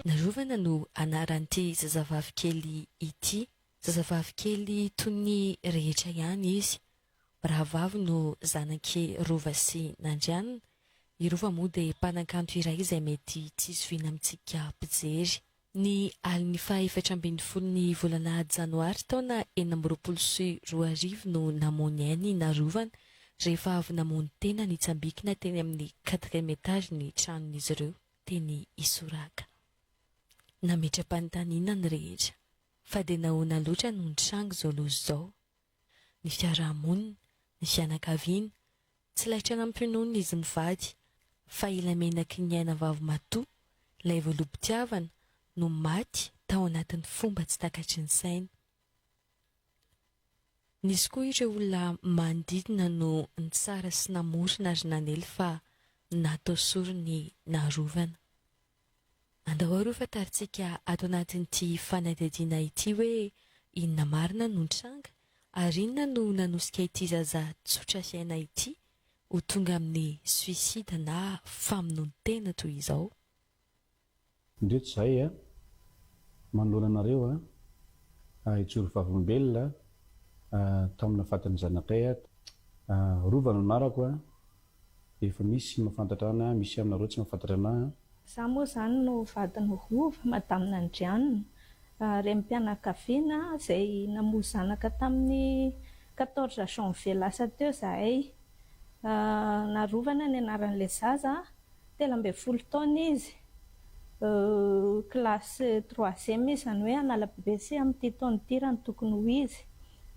Narovana no anaran'ity zazavavy kely ity. Zazavavy kely toy ny rehetra ihany izy. Rahavavy no zanak'i Rova sy Nandrianina. I Rova moa dia mpanakanto iray izay mety tsy zohiana amintsika mpijery. Ny alin'ny faha 14 ny volana janoary taona 2026 no namoy ainy i Narovana rehefa avy namono tena nitsambikina teny amin'ny quatrième étage ny tranon'izy ireo teny Isoraka. Nametra-panontaniana ny rehetra fa dia nahoana loatra no nitranga izao loza izao? Ny fiarahamonina, ny fianakaviana, tsy laitra nampionona izy mivady fa ilay menaky ny aina vavimatoa, ilay voaloham-pitiavana, no maty tao anatin'ny fomba tsy takatry ny saina. Nisy koa ireo olona manodidina no nitsara sy namorona ary nanely fa natao sorony narovana. Andao ary ho fantarintsika ato anatin'ity fanadihadiana ity hoe inona marina no nitranga ary inona no nanosika ity zaza tsotra fiaina ity ho tonga amin'ny suicide na famonoan-tena toy izao. Indreto izahay a, manoloana anareo a, hijoro vavolombelona a, tamin'ny fatin'ny zanakay a, Rova no anarako a, efa misy mahafantatra ana, misy aminareo tsy mahafantatra ana a. Izaho moa izany no vadin'i Rova, Madame Nandrianina, renim-pianakaviana izay namoy zanaka tamin'ny quatorze janvier lasa teo izahay. Narovana ny anaran'ilay zaza. 13 taona izy, classe troisième izy, izany hoe hanala BEPC amin'ity taona ity raha ny tokony ho izy.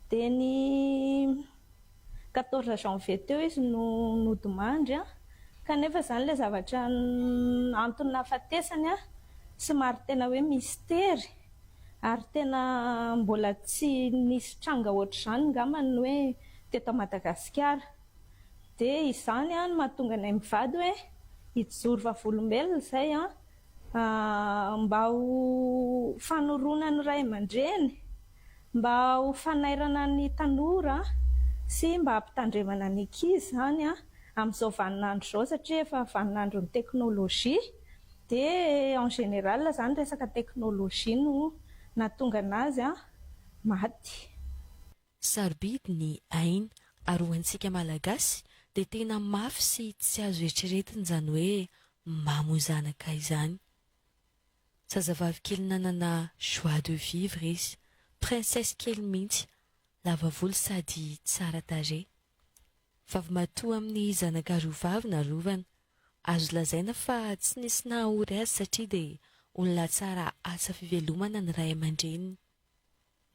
Dia ny quatorze janvier teo izy no nodimandry, kanefa izany ilay zavatra antony nahafatesany somary tena hoe mistery ary tena mbola tsy nisy tranga ohatr'izany angamba ny hoe teto Madagasikara. Dia izany no mahatonga anay mivady hoe hijoro vavolombelona izay mba ho fanoroana ny ray aman-dreny, mba ho fanairana ny tanora sy mba hampitandremana ny ankizy izany amin'izao vaninandro izao satria efa vaninandron'ny teknolojia dia en général izany resaka teknolojia no nahatonga an'azy maty. Sarobidy ny aina ary ho antsika Malagasy dia tena mafy sy tsy azo eritreretina izany hoe mamoy zanaka izany. Zazavavy kely nanana joie de vivre izy, princesse kely mihitsy, lava volo sady tsara tarehy. Vavimatoa amin'ny zanaka roa vavy narovana. Azo lazaina fa tsy nisy nahaory azy satria dia olona tsara asa fivelomana ny ray aman-dreniny.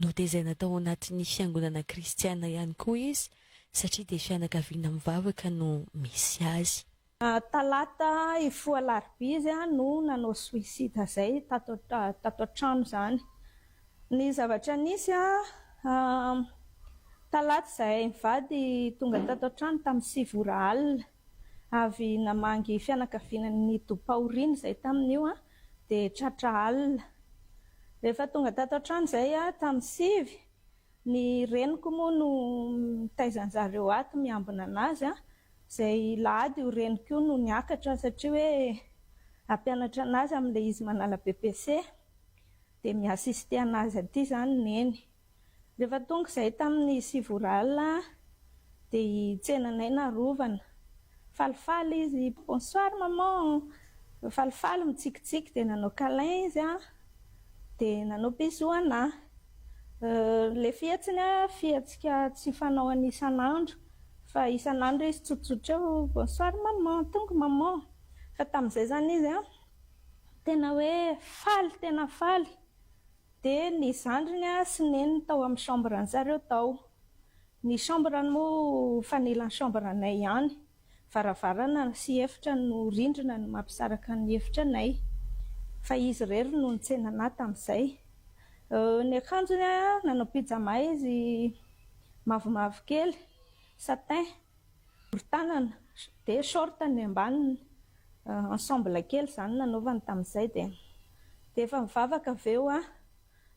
Notezaina tao anatin'ny fiangonana kristiana ihany koa izy satria dia fianakaviana mivavaka no misy azy. Talata hifoha alarobia izy no nanao suicide izay tato tato an-trano izany. Ny zavatra nisy talata izahay mivady tonga tato an-trano tamin'ny sivy ora alina. Avy namangy fianakaviana nidom-pahoriana izay tamin'io dia tratra alina. Rehefa tonga tato an-trano izay aho tamin'ny sivy, ny reniko moa no mitaiza an'zareo ato miambina an'azy, izay lahady io reniko io no niakatra satria hoe hampianatra an'azy amin'ilay izy manala BEPC, dia mi-assister an'azy aty izany neny. Rehefa tonga izahay tamin'ny sivy ora alina dia hitsena anay narovana. Falifaly izy, bonsoir maman! Falifaly mitsikitsiky dia nanao câlin izy dia nanao bisou anà. Ilay fihetsiny fihetsika tsy fanaony isan'andro fa isan'andro izy tsotsotra eo, bonsoir maman, tonga maman! Fa tamin'izay izany izy tena hoe faly tena faly. Dia ny zandriny sy neniny tao amin'ny chambre-njareo tao. Ny chambre-ny moa mifanila ny chambre-nay ihany. Varavarana sy efitra no rindrina no mampisaraka ny efitra anay. Fa izy irery no nitsena anah tamin'izay. Ny akanjony, nanao pyjama izy mavomavo kely, satin. Bory tanana dia short ny ambaniny, ensemble kely izany nanaovany tamin'izay dia dia efa nivavaka avy eo aho.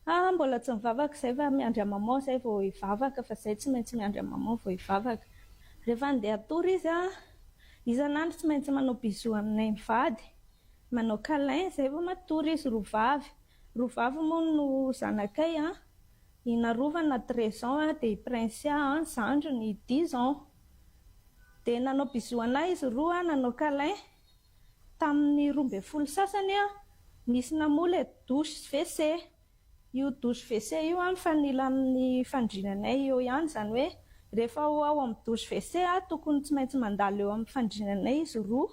Ah mbola tsy nivavaka izay fa miandry an'i maman izay vao hivavaka fa izay tsy maintsy miandry an'i maman vao hivavaka. Rehefa handeha hatory izy an, isan'andro tsy maintsy manao bisous aminay mivady. Manao câlin izay vao matory izy roa vavy. Roa vavy moa no zanakay an, i Narovana 13 ans dia i Princia zandriny 10 ans. Dia nanao bisous anah izy roa, nanao câlin. Tamin'ny 12 sasany nisy namoha ilay douche sy WC. Io douche WC io mifanila amin'ny fandrinanay eo ihany, izany hoe rehefa ho ao amin'ny douche WC tokony tsy maintsy mandalo eo amin'ny fandrinanay izy roa.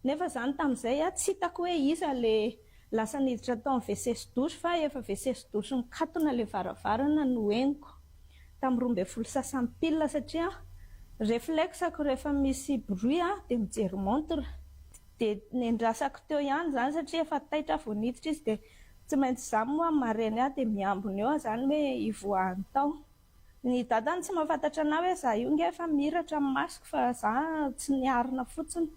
Nefa izany tamin'izay tsy hitako hoe iza ilay lasa niditra tao amin'ny WC sy douche fa efa WC sy douche mikatona ilay varavarana no henoko tamin'ny 12 sasany pile satria reflexe-ko rehefa misy bruit dia mijery montre. Dia nendrasako teo ihany izany satria efa taitra aho vao niditra izy dia tsy maintsy izaho moa amin'ny maha reny ahy dia miambina eo aho izany hoe hivoahany tao. Ny dadany tsy mahafantatra anah hoe izaho io nge efa mihiratra ny masoko fa izaho tsy niarina fotsiny.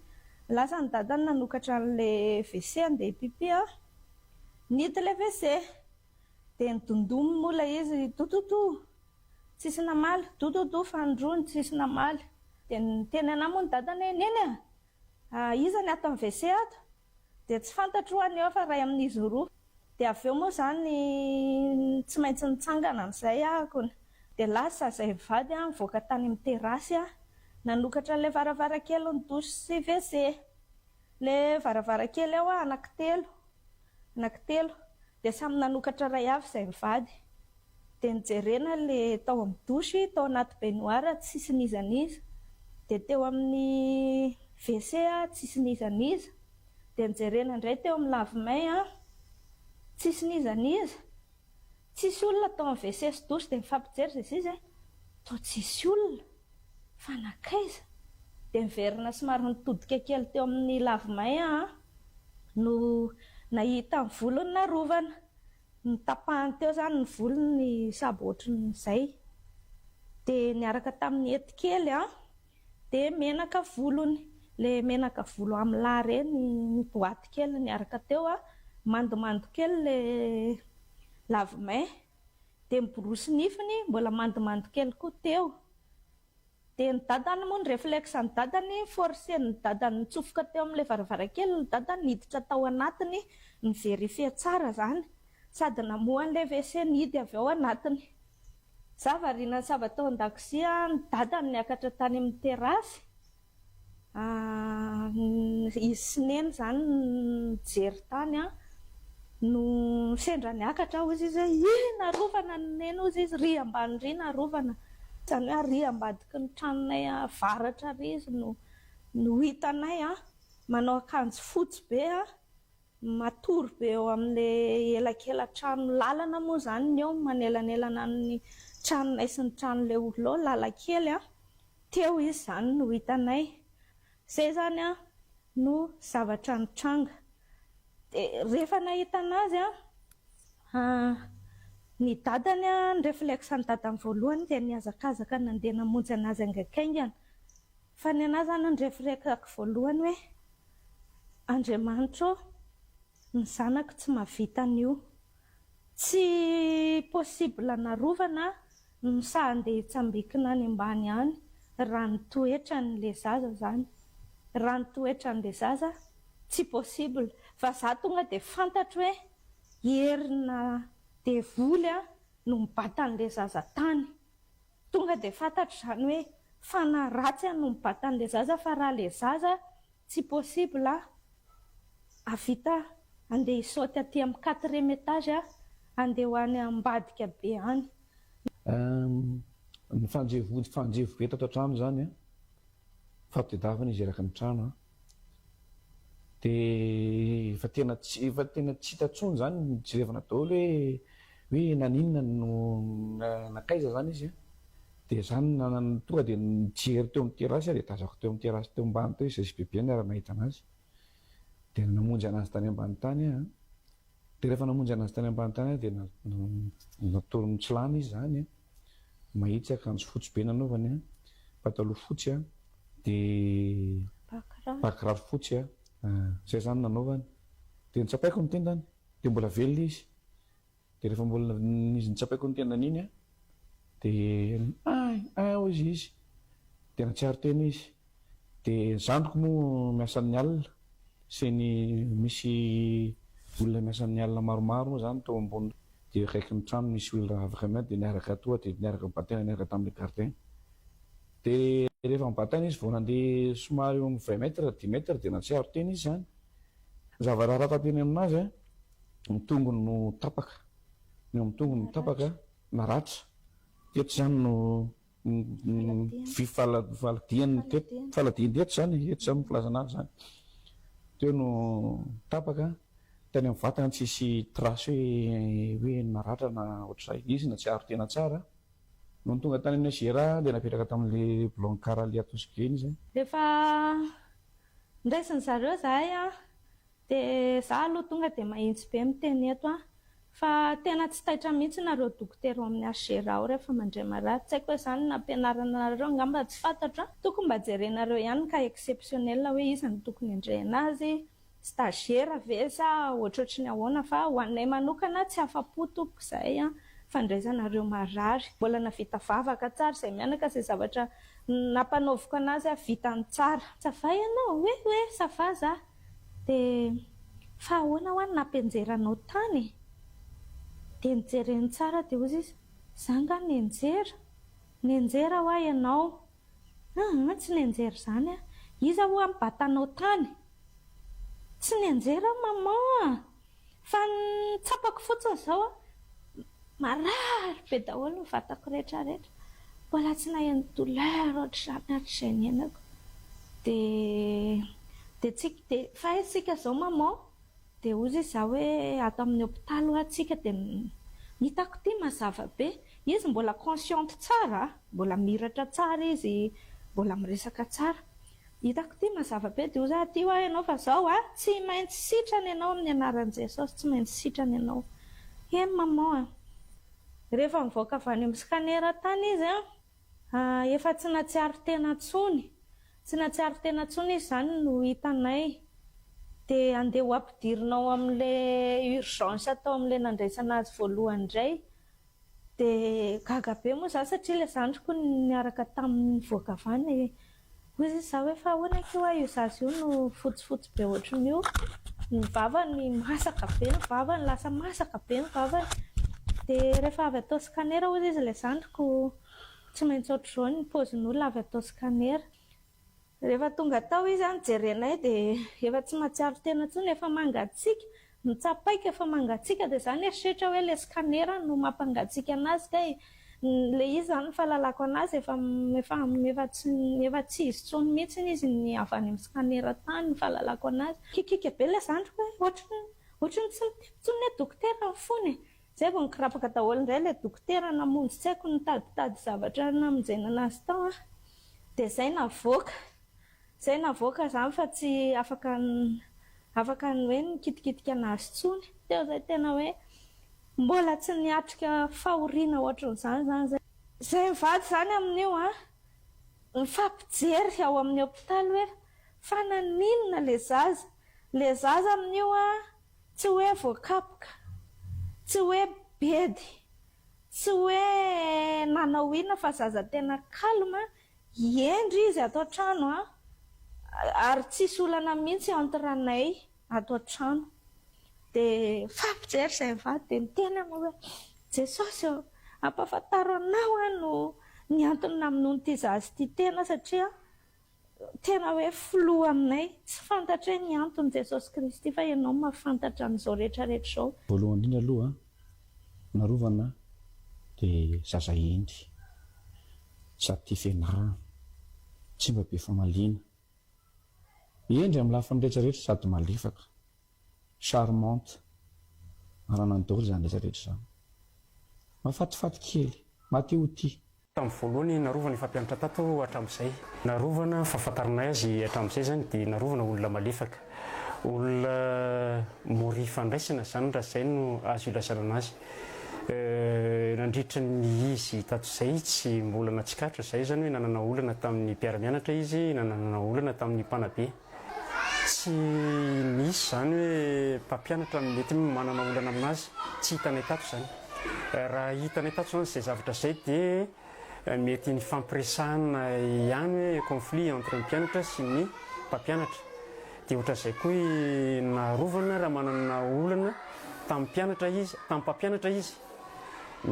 Lasa ny dadany nanokatra an'ilay WC handeha hi-pipi aho. Nihidy ilay WC. Dia nidondominy moa ilay izy, dododo! Tsisy namaly, dododo fanindroany tsisy namaly. Dia niteny anah moa ny dadany hoe neny a! Iza ny ato amin'ny WC ato? Dia tsy fantatro ho'a ny eo fa iray amin'izy roa. Dia avy eo moa izany tsy maintsy nitsangana amin'izay ahako. Dia lasa izahay mivady nivoaka tany amin'ny terrasse nanokatra an'ilay varavarankelin'ny douche sy WC. Ilay varavarankely ao anankitelo, anankitelo. Dia samy nanokatra iray avy izahay mivady. Dia nojerena ilay tao amin'ny douche, tao anaty baignoire tsisy n'iza n'iza. Dia teo amin'ny WC tsisy n'iza n'iza. Dia nojerena indray teo amin'ny lave-main tsisy n'iza n'iza. Tsisy olona tao amin'ny WC sy douche dia nifampijery izay sisa e. Toa tsisy olona. Fa nankaiza? Dia niverina somary nitodika kely teo amin'ny lave-main aho no nahita ny volony narovana. Notapahany teo izany ny volony sabo ohatran'izay. Dia niaraka tamin'ny hety kely an, dia menaka volony. Ilay menaka volo amla ireny, ny boaty kely niaraka teo an, mandomando kely ilay lave-main. Dia miborosy nifiny, mbola mandomando kely koa teo. Dia ny dadany moa, ny reflexe an'i dadany, forcer-n'ny dadany nitsofoka teo amin'ilay varavarankely ny dadany niditra tao anatiny ni-verifier tsara izany, sady namoha an'ilay WC nihidy avy ao anatiny. Za variana nisava tao an-dakozia, ny dadany niakatra tany amin'ny terrasse, Izy sy Neny izany nijery tany an, no sendra niakatra aho hozy izy hoe ih narovana ny Neny hozy izy, ry ambany ry narovana, izany hoe ary ambadiky ny tranonay avaratra ary izy no no hitanay an, manao akanjo fotsy be an, matory be eo amin'ilay elakelan-trano lalana moa izany ny eo manelanelana ny tranonay sy ny tranon'ilay olona eo, lalan-kely an. Teo izy izany no hitanay. Izay izany an no zavatra nitranga. Dia rehefa nahita an'azy an, ny dadany an, ny reflexe an'ny dadany voalohany dia nihazakazaka nandeha namonjy an'azy haingankaingana. Fa ny an'ahy izany ny reflexako voalohany hoe, Andriamanitra ô, ny zanako tsy mahavita an'io. Tsy possible narovana no sahy andeha hitsambikina any ambany any raha ny toetrany le zaza zany. Raha ny toetrany le zaza tsy possible. Fa za tonga de fantatro hoe herina devoly no mibata an'le zaza tany. Tonga de fantatro zany hoe fanahy ratsy no mibata an'le zaza fa raha le zaza Tsy possible ah havita andeha hisaoty aty amin'ny quatrième étage ah andeha ho any ambadika be any. Ny fanjevo fanjevo be tato an-trano izany an, fampitadiavana izy eraky ny trano an, dia efa tena tsy efa tena tsy hita intsony izany nijerevana daholo hoe hoe naninona no nankaiza izany izy an. Dia za tonga dia nijery teo amin'ny terrasse aho dia tazako teo amin'ny terrasse teo ambany teo izy sy bebe niara-nahita anazy. Dia namonjy anazy tany ambany tany aho an. Dia rehefa namonjy anazy tany ambany tany aho dia natory nitsilany izy izany an. Mahitsy akanjo fotsy be nanaovany an, pataloha fotsy an, dia ba kiraro fotsy an. Izay izany nanaovany. Dia notsapaiko ny tendany, dia mbola velona izy. Dia rehefa mbola izy notsapaiko ny tendany iny an, dia ay ay hozy izy, dia nahatsiaro tena izy. Dia ny zandriko moa miasa amin'ny alina, Sy ny misy olona miasa amin'ny alina maromaro moa zany tao ambony dia akaikin'ny trano misy olona afaka miady dia niaraka toa dia niaraka nibataina niaraka tamin'ilay gardien. Dia rehefa nibataina izy vao nandeha somary eo amin'ny vingt mètres, dix mètres dia nahatsiaro tena izy zany. Ny zavatra ratra teny aminazy an, ny tongony no tapaka, ny eo amin'ny tongony no tapaka, naratra. Teto izany no Vy faladiany teto, faladiany teto izany, eto izany no filazana azy izany. Teo no tapaka, tany amin'ny vatana tsisy trace hoe hoe naratra na ohatr'izay. Izy nahatsiaro tena tsara. Nony tonga tany amin'ny HJRA dia napetraka tamin'ilay blancard ilay atosika iny izy. Rehefa niraisin'ny zareo izahay an, Dia za aloha tonga dia mahitsy be miteny eto an! Fa tena tsy taitra mihitsy nareo dokotera ao amin'ny HGRA ao rehefa mandray marary. Tsy haiko hoe izany no nampianarana anareo angamba tsy fantatro an! Tokony mba jerenareo ihany ny cas exceptionnel hoe iza no tokony handray anazy, stagiaire ve sa ohatrohatry ny ahoana fa ho anay manokana tsy afa-po tompoko izahay an! Fandraisanareo marary. Mbola navita vavaka tsara izay mianaka izay zavatra nampanaoviko anazy aho vitany tsara. Ça va ianao? Oui oui ça va za. Dia fa ahoana hoa no nampianjera anao tany e? Dia nojereny tsara dia hozy izy, za nga nianjera? Nianjera hoa ianao? Aa tsy nianjera izany aho. Iza hoa nibata anao tany? Tsy nianjera aho maman a! Fa ny tsapako fotsiny izao an, marary be daholo ny vatako rehetra rehetra, mbola tsy naheno douleur ohatr'izany hatrizay niainako, dia dia tsy dia fa aiza isika izao maman? Dia hozy izy za hoe ato amin'ny hopitaly hoa tsika dia ny hitako ity mazava be, izy mbola consciente tsara an, mbola miratra tsara izy, mbola miresaka tsara. Hitako ity mazava be dia hoy za aty hoa ianao fa zao a tsy maintsy sitrana ianao amin'ny anaran'i Jesosy tsy maintsy sitrana ianao eny maman a. Rehefa nivoaka avy any amin'ny scanner tany izy a efa tsy natsiaro tena intsony tsy natsiaro tena intsony izy izany no hitanay dia andeha ho ampidirina ao amin'ilay urgence tao amin'ilay nandraisana azy voalohany indray Dia gaga be moa za satria ilay zandriko niaraka taminy nivoaka avy any e. Hoy izy za hoe fa ahoana akia hoa io zaza io no fotsifotsy be ohatran'io, ny vavany masaka be ny vavany, lasa masaka be ny vavany. Dia rehefa avy atao scanner hozy izy ilay zandriko tsy maintsy ohatr'izao ny paozin'olona avy atao scanner. Rehefa tonga tao izy an, jerenay dia efa tsy mahatsiaro tena intsony, efa mangatsiaka, mitsapaika efa mangatsiaka, dia za nieritreritra hoe ilay scanner no mampangatsiaka anazy kay, ilay izy izany ny fahalalako anazy efa efa efa tsy efa tsy izy intsony mihitsy izy ny avy any amin'ny scanner tany ny fahalalako anazy. Kikiaka be ilay zandriko hoe ohatry ohatry ny tsy miteny intsony anie dokotera ny fony e! Zay vao nikirapaka daholo indray ilay dokotera namonjy tsy haiko nitaditady zavatra namonjena anazy tao an! Dia zay navoaka, zay navoaka zany fa tsy afaka afaka ny hoe nikitikitika anazy intsony. Teo zay tena hoe mbola tsy niatrika fahoriana ohatran'izany zany zay. Zay mivady zany amin'io an, mifampijery ao amin'ny hopitaly hoe fa naninona le zaza? Le zaza amin'io an Tsy hoe voakapoka, tsy hoe bedy, tsy hoe nanao inona fa zaza tena calme, hendry izy ato an-trano an, ary tsisy olana mihitsy entre anay ato an-trano. Dia mifampijery izahay mivady dia niteny aho hoe Jesosy ô, ampahafantaro anao aho no ny antony namonoan'ity zaza ity tena satria Tena hoe filoha aminay. Tsy fantatray ny antony Jesosy Kristy fa Ianao mahafantatra an'izao rehetra rehetra izao. Voalohany indrindra aloha narovana dia zaza hendry sady tia fianarana, tsy mba be famaliana. Hendry amin'ny lafiny rehetra rehetra sady malefaka, charmante, manana ny daholo izany rehetra rehetra izany. Mahafatifaty kely, maha te ho tia. Tamin'ny voalohany narovana efa mpianatra tato hatramin'izay. Narovana, fahafantaranay azy hatramin'izay izany dia narovana olona malefaka. Olona mora ifandraisana izany raha izay no azo ilazana anazy. Nandritra ny izy tato izay tsy mbola natsikaritra izahay izany hoe nanana olana tamin'ny mpiara-mianatra izy na nanana olana tamin'ny mpanabe. Tsy misy izany hoe mpampianatra mety manana olana aminazy, tsy hitanay tato izany. Raha hitanay tato izany izay zavatra izay dia mety nifampiresahana ihany hoe conflit entre ny mpianatra sy ny mpampianatra. Dia ohatran'izay koa i Narovana raha manana olana tamin'ny mpianatra izy, tamin'ny mpampianatra izy.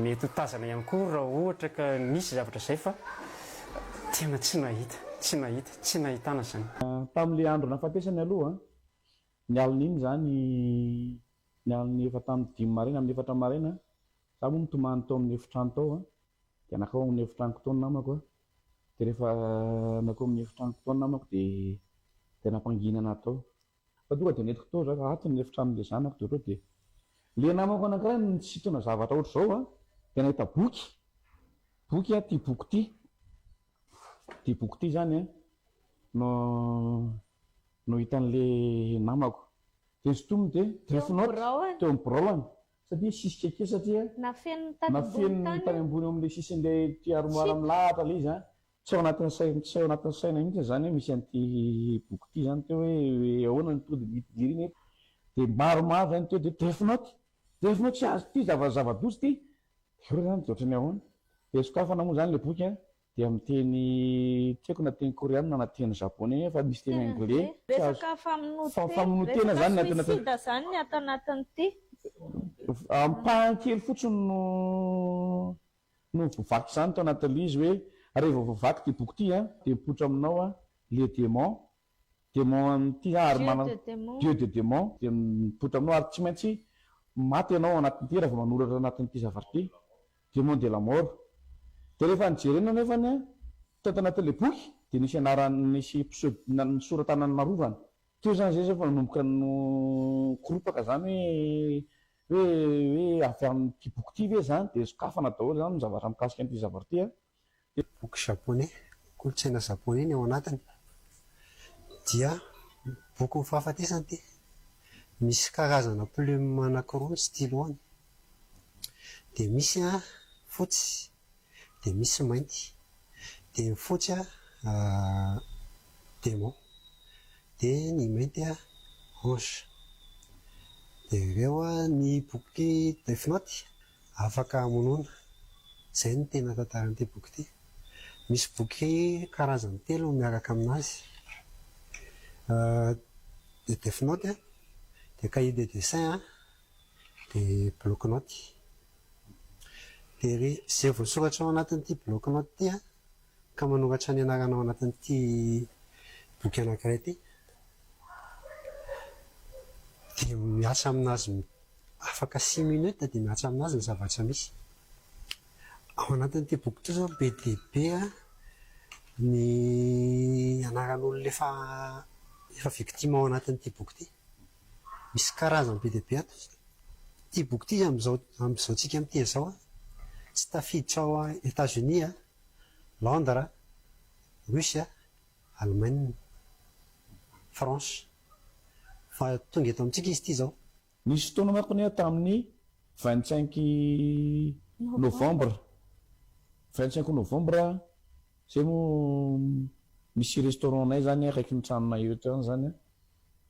Mety ho tazana ihany koa raha ohatra ka nisy zavatra izay fa tena tsy nahita, tsy nahita, tsy nahitana izany. Tamin'ilay andro nahafatesany aloha, ny alin'iny izany, ny alin'ny efa tamin'ny dimy maraina, amin'ny efatra maraina, za moa mitomany tao amin'ny efitrano tao, dia nankao amin'ny efitranoko tao ny namako, dia rehefa nankao amin'ny efitranoko tao ny namako dia dia nampangina anah tao. Fa tonga dia nentiko tao za fa ato ny efitranon'ilay zanako dia ohatrao dia ilay namako anankiray nisintona zavatra ohatr'izao an, dia nahita boky, boky an, ity boky ity, ity boky ity izany an no no hitan'ilay namako. Dia nosintominy dia Teo amin'ny biraony. Teo amin'ny biraony. Satria sisika kely satria Nafeniny tany ambony nafeniny tany. tany ambony eo amin'ilay sisin'ilay ity armoire Tsy. milahatra ilay izy an. Tsy ao anatin'ny saina, tsy ao anatin'ny saina mihitsy izany hoe misy an'ity boky ity izany teo hoe ahoana no tonga dia nidirina eto. Dia maromaro izany teo dia Death Note! Death Note tsy azo ity zava zava-doza ity! Dia ireo izany dia ohatran'ny ahoana? Dia sokafana moa izany ilay boky an, dia amin'ny teny tsy haiko na teny koreana na teny japonais fa misy teny Teny anglais anglais. tsy azo Resaka famonoan-tena, famonoan-tena resaka izany ny ato anatin'ny suicide izany ny ato anatin'ity. Ampahany kely fotsiny no no voavaky izany tao anatin'ilay izy hoe rehefa voavaky ity boky ity an, dia mipoitra aminao an les démons, démon an'ity an ary Dieu manana de démons. Dieu de démons dia mipoitra aminao ary tsy maintsy maty ianao ao anatin'ity raha vao manoratra anatin'ity zavatra ity, démon de la mort. Dia rehefa nojerena nefany an, tato anatin'ilay boky dia nisy anarana, nisy pseudo, nisoratana ny Narovana. Teo izany izay izao vao nanomboka nikoropaka izany hoe hoe hoe avy amin'ity boky ity ve izany? Dia sokafana daholo izany ny zavatra mikasika an'ity zavatra ity an. Dia. Boky japoney, kolontsaina japoney ny ao anatiny. Dia bokin'ny fahafatesana ity. Misy karazana plume anankiroa ny stylo-ny. Dia misy fotsy, dia misy mainty. Dia ny fotsy démon, dia ny mainty ange. Dia ireo ny boky Death Note afaka hamonoana. Izay no tena tantaran'ity boky ity. Misy boky karazany telo miaraka aminazy. Dia Death Note, dia cahier de dessin, dia bloc note. Dia ry izay voasoratra ao anatin'ity bloc note ity ka manoratra ny anarana ao anatin'ity boky anankiray ity dia miasa aminazy afaka six minutes dia miasa aminazy ny zavatra misy. Ao anatin'ity boky ity izao be dia be ny anaran'olona efa efa victime ao anatin'ity boky ity. Misy karazany be dia be ato. Ity boky ity amin'izao amin'izao tsika miteny izao an, tsy tafiditra ao Etats-Unis an, Londres, Russie, Allemagne, France. Fa tonga eto amintsika izy ity izao. Nisy fotoana manko anie tamin'ny 25 novembre, 25 novembre zay moa misy restaurant nay zany akaikin'ny tranonay eto ihany zany an,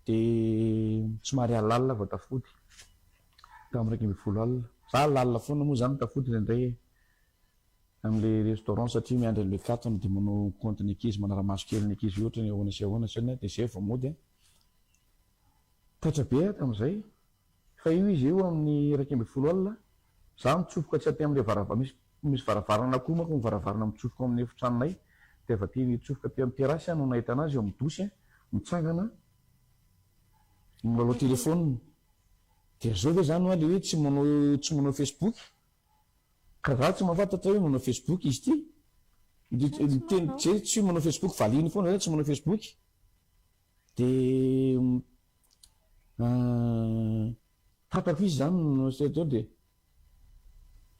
dia somary alalina vao tafody, tamin'ny 11 alina. Za alalina foana moa zany tafody indraindray e, amin'ilay restaurant satria miandry an'ilay katony dia manao compte ny ankizy, manara-maso kely ny ankizy ohatra ny ahoana sy ahoana sy ahoana dia zay vao mody an. Taitra be aho tamin'izay, fa io izy eo amin'ny 11 alina, za mitsofoka tsy aty amin'ilay varava, misy misy varavarana koa manko ny varavarana mitsofoka ao amin'ny efitranonay, dia avy aty nitsofoka aty amin'ny terrasse aho no nahita an'azy eo amin'ny douche mitsangana milalao téléphone, dia zao ve zany hoa le hoe tsy manao tsy manao facebook? Ka za tsy mahafantatra hoe manao facebook izy ity, miteny tsy hoe manao facebook, valiany foana zany tsy manao facebook. Dia tapako izy izany no teo dia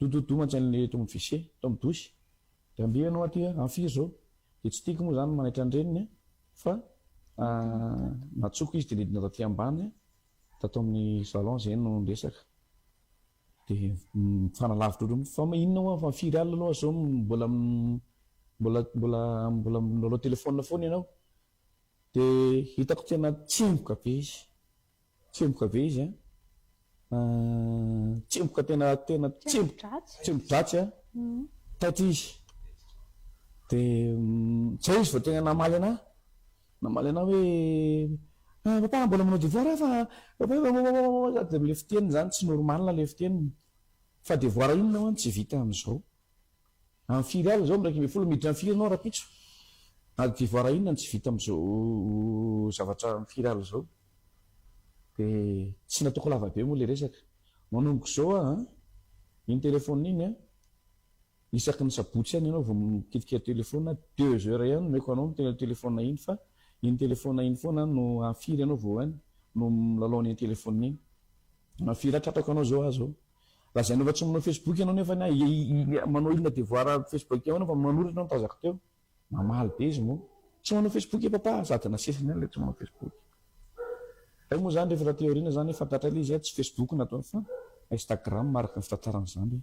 dododo mantsy an'ilay tao amin'ny WC, tao amin'ny douche. Dia andeha ianao aty an, amin'ny firy izao? Dia tsy tiako moa izany ny manaitra ny reniny an, fa natsoko izy dia nidina taty ambany tato amin'ny salon izay no niresaka. Dia mifanalavitra ohatran'ny fa inona hoa fa firy alina aloha izao mbola mbola mbola mbola milalao telephone foana ianao? Dia hitako tena tsemboka be izy, tsemboka be izy an, tsemboka tena tena tsemboka, tsembo-dratsy an, taitra izy. Dia zay izy vao tena namaly anah, namaly anah hoe. Papa mbola manao devoir aho fa papa sady le fiteniny zany tsy normal le fiteniny. Fa devoir inona ho'a no tsy vita amin'izao? Amin'ny firy alina izao? Amin'ny 11 miditra amin'ny firy ianao rahampitso? Ary devoir inona no tsy vita amin'izao zavatra amin'ny firy alina izao? Dia tsy nataoko lava be moa ilay resaka. Manomboka izao aho an, iny téléphone iny an, isaky ny sabotsy ihany ianao vao mikitika téléphone, deux heures ihany no omeko anao miteny téléphone iny fa iny téléphone iny foana no amin'ny firy ianao vao any no milalao an'iny téléphone iny. Amin'ny firy tratrako anao izao aho izao. Lazainao fa tsy manao Facebook ianao nefa ny manao inona devoir Facebook eo anao fa manoratra ianao no tazako teo. Mamaly be izy moa. Tsy manao Facebook i papa sady nasesiny ihany ilay tsy manao Facebook. Hay moa izany rehefa taty aoriana izany fantatray ilay izy hay tsy Facebook no nataony fa Instagram araka ny fitantarany izany.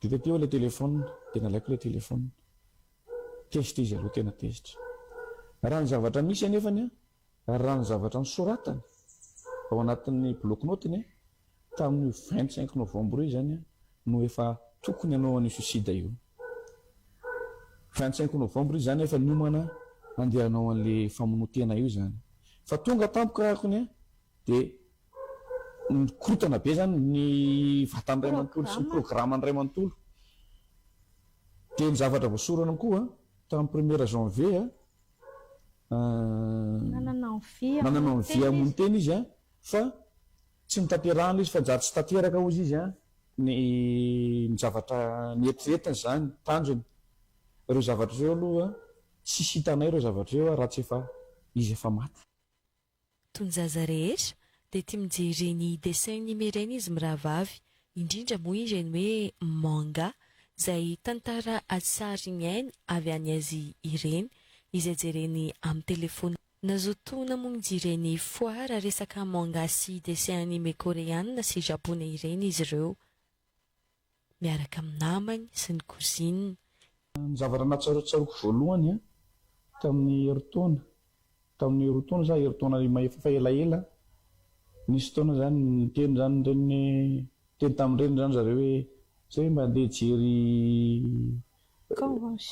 Dia taty eo ilay téléphone dia nalaiko ilay téléphone. Tezitra izy aloha tena tezitra. Raha ny zavatra misy anefany an, Ary raha ny zavatra nosoratany ao anatin'ny bloc-note-ny tamin'io 25 novembre io izany no efa tokony hanao an'io suicide io. 25 novembre izy izany efa niomana handeha hanao an'le famonoan-tena io izany. Fa tonga tampoka akony dia nikorontana be izany ny vatany iray manontolo sy ny programme-ny iray manontolo. Dia ny zavatra voasorany koa tamin'ny premier janvier Nanana envie Nanana envie hamono tena izy an, fa tsy notanterahana izy fa njary tsy tanteraka hozy izy an, ny ny zavatra nieritreretiny izany, tanjony. Ireo zavatra ireo aloha tsisy hitanay ireo zavatra ireo raha tsy efa izy efa maty. Toy ny zaza rehetra dia tia mijery ireny dessin animé ireny izy mirahavavy, indrindra moa ireny hoe manga izay tantara an-tsary miaina avy any Asie ireny, izay jereny amin'ny telefaonina. Nazoto namonjy ireny foire resaka manga sy dessin animé koreana sy japoney ireny izy ireo. miaraka amin'ny namany sy ny cousine. Ny zavatra nahatsiarotsaroako voalohany tamin'ny herintaona, tamin'ny roa taona sa herintaona efa elaela, nisy fotoana izany niteny izany ny reniny, niteny tamin'ny reniny izany zareo hoe zay hoe mba andeha hijery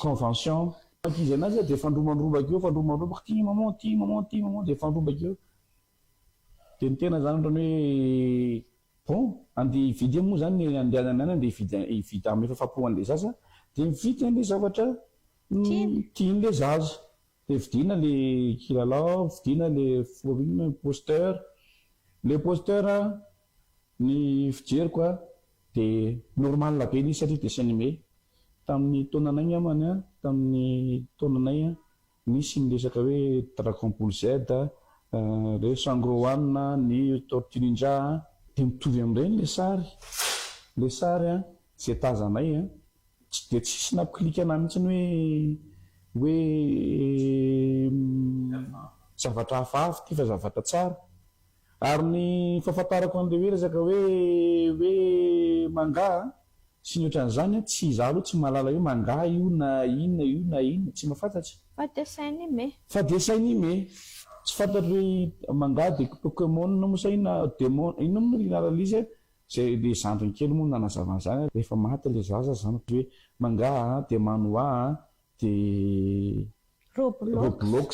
convention. Ankizy anazy dia fandromandrombaka eo, fandromandrombaka, ty maman, ty maman, ty maman, dia fandrombaka eo. Dia ny tena izany ohatran'ny hoe bon, andeha hividy moa izany ny andehanana any andeha hividy hividy hanome fafapo an'ilay zaza dia mividy an'ilay zavatra tian'ilay zaza. Dia vidiana ilay kilalao, vidiana ilay inona poster. Ilay poster ny fijeriko dia normal be ilay izy satria dessin animé. Tamin'ny taonanay angambany an, tamin'ny taonanay an, Nisy ny resaka hoe Dragon Ball Z, re Sangroan, ny Tortue Ninja, dia mitovy amin'ireny ilay sary, ilay sary an, izay tazanay an, tsy dia tsisy nampikilika anah mihitsy hoe hoe zavatra hafahafa ity fa zavatra tsara. Ary ny fahafantarako an'ilay hoe resaka hoe hoe manga sy ny ohatran'izany an, tsy izaho aloha tsy mahalala hoe manga io na inona io na inona, tsy mahafantatra. Fa dessin animé. Fa dessin animé. Tsy fantatro hoe manga dia pokemon moa sa inona demon inona moa ny anaran'ilay izy an, izay ilay zandriny kely moa no nanazava an'izany rehefa maty ilay zaza izany hoe manga dia manhwa Dia Roblox. Roblox,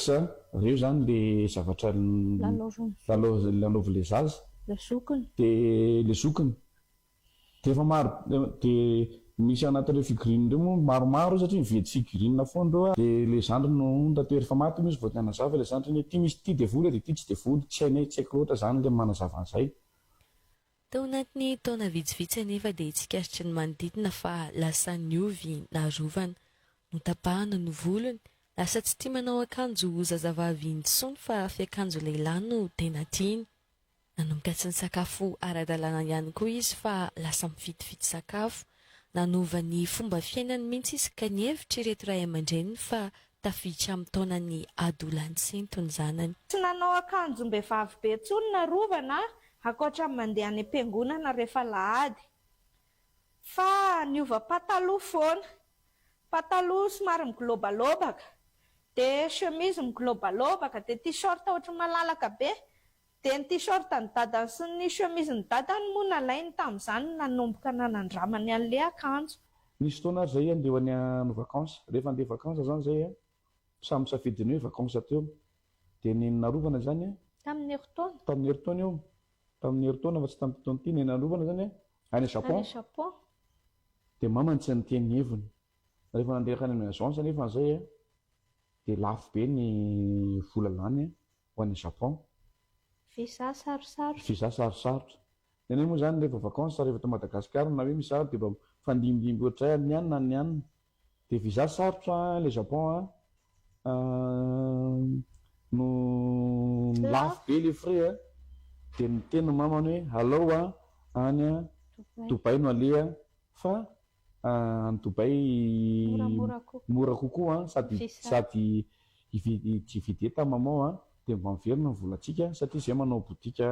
ireo izany le zavatra lalaovin'ilay zaza. Ilay zokiny. Dia ilay zokiny. Dia efa maro, dia misy anatin'ireo figurine ireo moa maromaro satria mividy figurine foana ireo. Dia ilay zandriny no hono rehefa maty moa izy vao nanazava ilay zandriny hoe ity misy ity devoly dia ity tsy devoly. Tsy hainay, tsy haiko loatra izany ilay manazava an'izay. Tao anatin'ny taona vitsivitsy anefa dia tsikaritry ny manodidina fa lasa niovy narovana. Notapahana ny volony, lasa tsy tia manao akanjo zazavavy intsony fa fiakanjo lehilahy no tena tiany. Nanomboka tsy nisakafo ara-dalàna ihany koa izy fa lasa mifidifidy sakafo. Nanova ny fomba fiainany mihitsy izy ka nihevitra ireto ray aman-dreniny fa tafiditra amin'ny taonan'ny adolantsento ny zanany. Tsy nanao akanjom-behivavy be intsony narovana Ankoatra ny mandeha any am-piangonana rehefa alahady. Fa niova pataloha foana. Pataloha somary migilobalobaka, dia chemise migilobalobaka, dia t-shirt ohatry ny malalaka be. Dia ny t-shirt an'i dadany sy ny chemise-n'i dadany moa nalainy tamin'izany nanomboka nanandramany an'ilay akanjo. Nisy fotoana ary zay andeha ho any hanao vacances. Rehefa andeha vacances zany zay an, samy misafidy ny hoe vacances teo. Dia ny narovana izany an. Tamin'ny herintaona. Tamin'ny herintaona io. Tamin'ny herintaona fa tsy tamin'ity taona ity. Ny narovana izany an, any Japon. Any Japon. Dia mamany tsy niteny ny heviny. Rehefa nandeha hankany amin'ny agence anefa izay an, dia lafo be ny vola lany ho any Japon. Visa sarosarotra. Visa sarosarotra. Ny anay moa izany rehefa vacances rehefa eto Madagasikara na hoe misy zavatra dia mba mifandimbindimby ohatr'izay any anona any anona. Dia visa sarotra ilay Japon an, no lafo be ilay frais an, dia niteny ny mamany hoe alao any Dubaï no aleha fa any Dubaï mora kokoa an, sady sady hividy tsy hividy entana maman an, dia mba miverina ny volantsika satria izay manao boutique.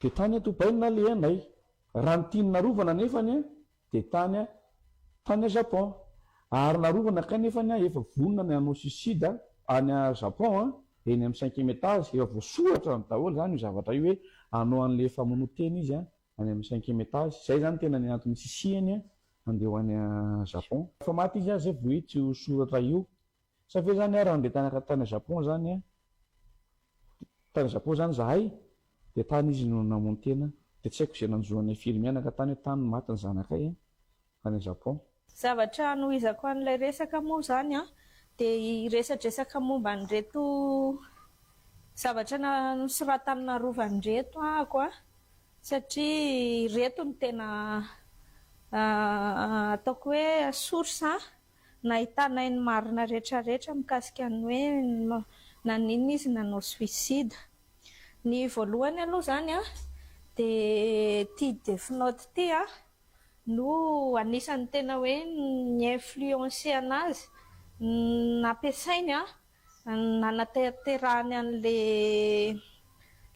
Dia tany Dubaï no nalehanay. Raha ny tiany narovana anefany an, dia tany tany Japon. Ary narovana kay nefany an, efa vonona ny hanao suicide any Japon an, eny amin'ny cinquième étage, efa voasoratra daholo izany io zavatra io hoe hanao an'ilay famonoan-tena izy an, any amin'ny cinquième étage. Izay izany tena ny antony nisisihany an, handeha ho any Japon. Efa maty izy an, izay vao hita io soratra io. Sa ve zany raha nandeha tany tany Japon zany an, tany Japon zany zahay dia tany izy no namono tena, dia tsy haiko izay nanjo anay firy mianaka tany hoe tany no maty ny zanakay an, tany Japon. Zavatra hanohizako an'ilay resaka moa izany an, dia hiresadresaka momba an'ireto zavatra nosoratan'i Narovany ireto ahako an, satria ireto no tena ataoko hoe source an, Nahitanay ny marina retraretra mikasika ny hoe naninona izy nanao suicide. Ny voalohany aloha izany an, dia ity Death Note ity an, no anisan'ny tena hoe ni-influencer anazy, nampiasainy an, nanatanterahany an'ilay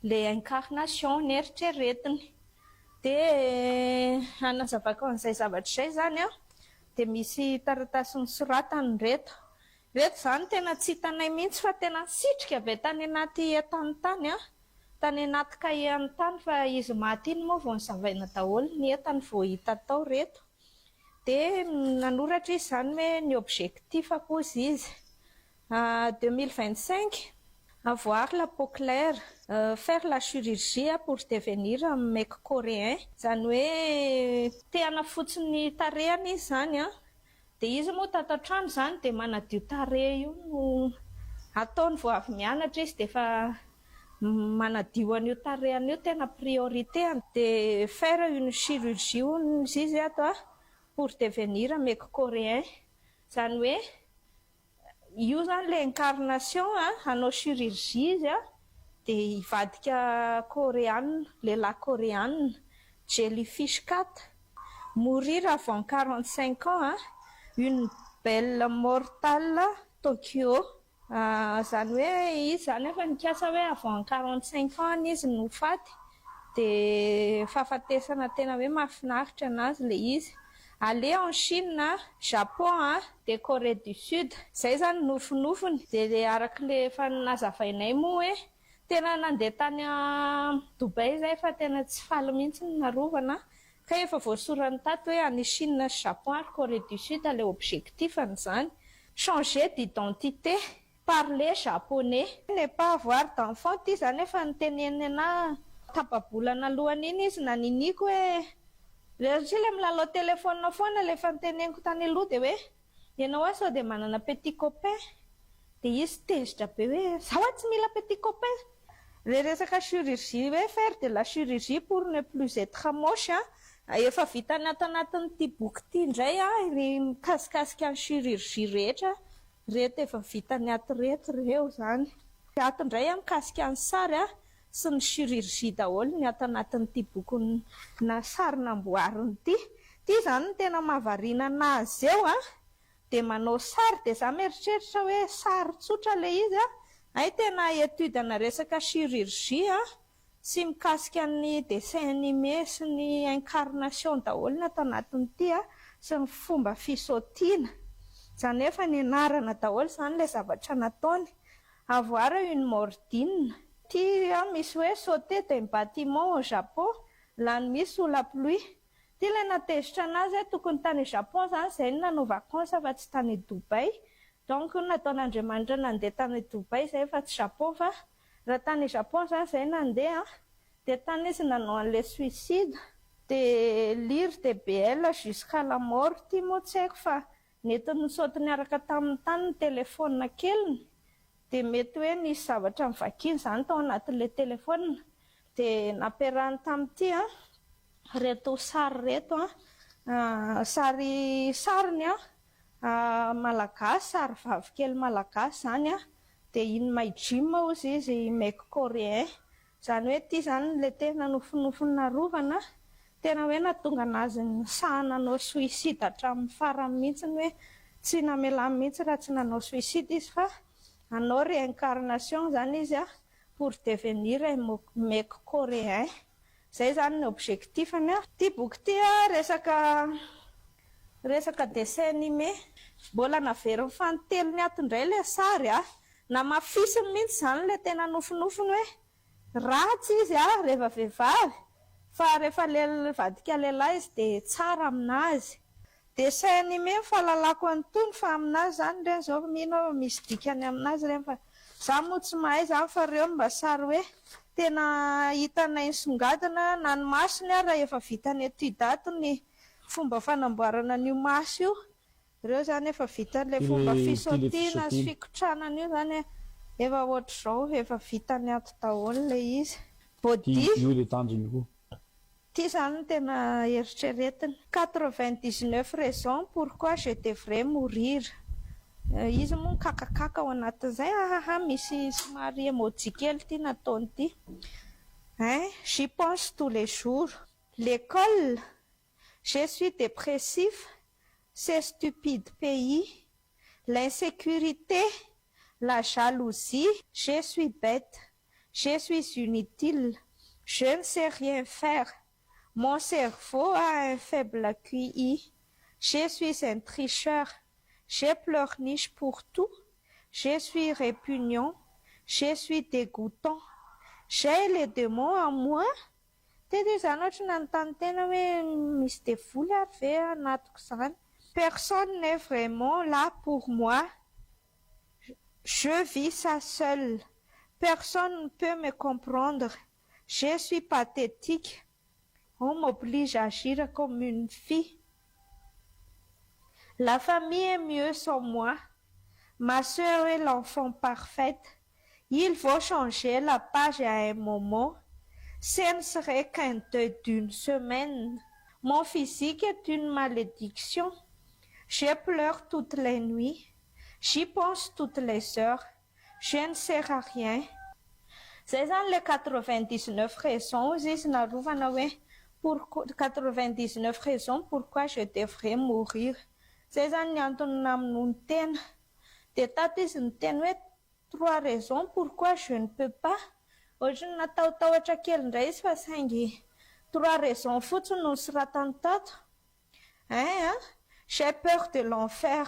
ilay incarnation neritreretiny. Dia hanazavako an'izay zavatra izay izany an, Dia misy taratasy nosoratany ireto. Ireto izany tena tsy hitanay mihitsy fa tena nisitrika be tany anaty entany tany an, tany anaty kahie-ny tany fa izy maty iny moa vao nozavaina daholo ny entany vao hita tao ireto. Dia nanoratra izy izany hoe ny objectif-ko hozy izy. 2025, avoir la peau claire, faire la chirurgie pour devenir un mec coréen, izany hoe te hanafotsy ny tarehiny izy izany an, dia izy moa tato an-trano izany dia manadio tarehy io no ataony vao avy mianatra izy dia efa manadio an'io tarehiny io tena priorité-ny, dia faire une chirurgie hono izy ato an pour devenir un mec coréen, izany hoe Io zany le incarnation a, hanao chirurgie izy a, dia hivadika koreana, lehilahy koreana, jellyfish cat, mourir avant 45 ans a, une belle mortale Tokyo, zany hoe izy zany efa nikasa hoe avant 45 ans izy no ho faty, dia fahafatesana tena hoe mahafinaritra anazy le izy. Aller en Chine, Japon dia Corée du Sud. Izay izany ny nofinofiny. Dia araka ilay efa nazavainay moa hoe tena nandeha tany Dubaï izahay fa tena tsy faly mihitsy ny narovana ka efa voasorany tato hoe any Chine sy Japon ary Corée du Sud ilay objectif-ny izany. Changer d'identité. Parler japonais. Ne pas avoir d'enfant ity zany efa noteneniny anah tapa-bolana alohan'iny izy naniniako hoe satria le milalao téléphone foana le efa noteneniko tany aloha dia hoe ianao hoa sao dia manana petit copain dia izy tezitra be hoe za hoa tsy mila petit copain Le resaka chirurgie hoe faire de la chirurgie pour ne plus être moche an, efa vitany ato anatin'ity boky ity indray an, ny mikasikasika ny chirurgie rehetra Reto efa vitany ato reto ireo izany. Ato indray an mikasika ny sary an sy ny chirurgie daholo ny ato anatin'ity boky na sary namboariny ity. Ity izany no tena mahavariana anazy eo an, dia manao sary dia za mieritreritra hoe sary tsotra ilay izy an, hay tena étude ana resaka chirurgie an. Tsy mikasika ny dessin animé sy ny incarnation daholo ny ato anatin'ity a, sy ny fomba fisaotiana. Izany hoe efa nianarana daholo izany ilay zavatra nataony. Avoir une mordine. Ity a misy hoe sauter d'un bâtiment au Japon, la nuit sous la pluie. Ity ilay nahatezitra anazy hoe tokony tany Japon izany izay no nanao vacances fa tsy tany Dubaï. Donc nataon'Andriamanitra nandeha tany Dubaï izay fa tsy Japon fa. Raha tany Japon izany izahay nandeha dia tany izy nanao an'ilay suicide. Dia lire des BL jusqu'à la mort ity moa tsy haiko fa nentiny nisaoty niaraka taminy tany ny telephone keliny dia mety hoe nisy zavatra novakiany izany tao anatin'ilay telephone dia nampiarahany tamin'ity an ireto sary ireto an, sary sariny an Malagasy, sary vavy kely malagasy izany an, dia in my dream hozy izy mec coréen, izany hoe ity izany ilay tena nofinofiny narovana, tena hoe nahatonga anazy nisaha nanao suicide hatramin'ny farany mihitsy hoe tsy namelany mihitsy raha tsy nanao suicide izy fa hanao réincarnation izany izy an pour devenir un mec coréen. Zay zany ny objectif-ny a. Ity boky ity a resaka resaka dessin animé. Mbola naveriny fanintelony ato indray ilay sary a. Namafisiny mihitsy izany ilay tena nofinofiny hoe ratsy izy a rehefa vehivavy fa rehefa vadika lehilahy izy dia tsara aminazy. Dessin animé ny fahalalako an'itony fa aminazy zany ireny zao mino aho fa misy dikany aminazy ireny fa za moa tsy mahay zany fa ireo no mba sary hoe tena hitanay nisongadina na ny masony ary efa vitan'ny étude ato ny fomba fanamboarana an'io maso io, ireo zany efa vitan'ilay Ty fomba le ty le fisaotiana sy fisaotiana. fikotranana io zany efa ohatr'izao efa vitany ato daholo ilay izy. Ty Body. io le tanjony koa. Ity izany no tena eritreretiny. 99 raisons pourquoi je devrais mourir. Izy moa mikakakaka ao anatin'izay ahaha misy somary emoji kely ity nataony ity. Hein, j'y pense tous les jours. L'école, je suis dépressif, ce stupide pays, l'insécurité, la jalousie, je suis bête, je suis inutile, je ne sais rien faire, mon cerveau a un faible QI, je suis un tricheur, je pleurniche pour tout, je suis répugnant, je suis dégoûtant, j'ai les démons en moi. Teto izany ohatry ny nanontany tena hoe misy devoly ary ve anatiko izany. Personne n'est vraiment là pour moi, je vis ça seul, personne ne peut me comprendre, je suis pathétique, on m'oblige à agir comme une fille. La famille est mieux sans moi, ma sœur est l'enfant parfaite, il faut changer la page à un moment, ce ne serait qu'un deuil d'une semaine. Mon physique est une malédiction, je pleure toutes les nuits, j'y pense toutes les heures, je ne sers à rien. Zay zany le 99 raisons hozy izy narovana hoe pourquoi 99 raisons pourquoi je devrais mourir. Zay zany ny antony namonoany tena. Dia tato izy niteny hoe trois raisons pourquoi je ne peux pas. Ohatry ny natahotahotra kely indray izy fa saingy trois raisons fotsiny no nosoratany tato. Un, j'ai peur de l'enfer.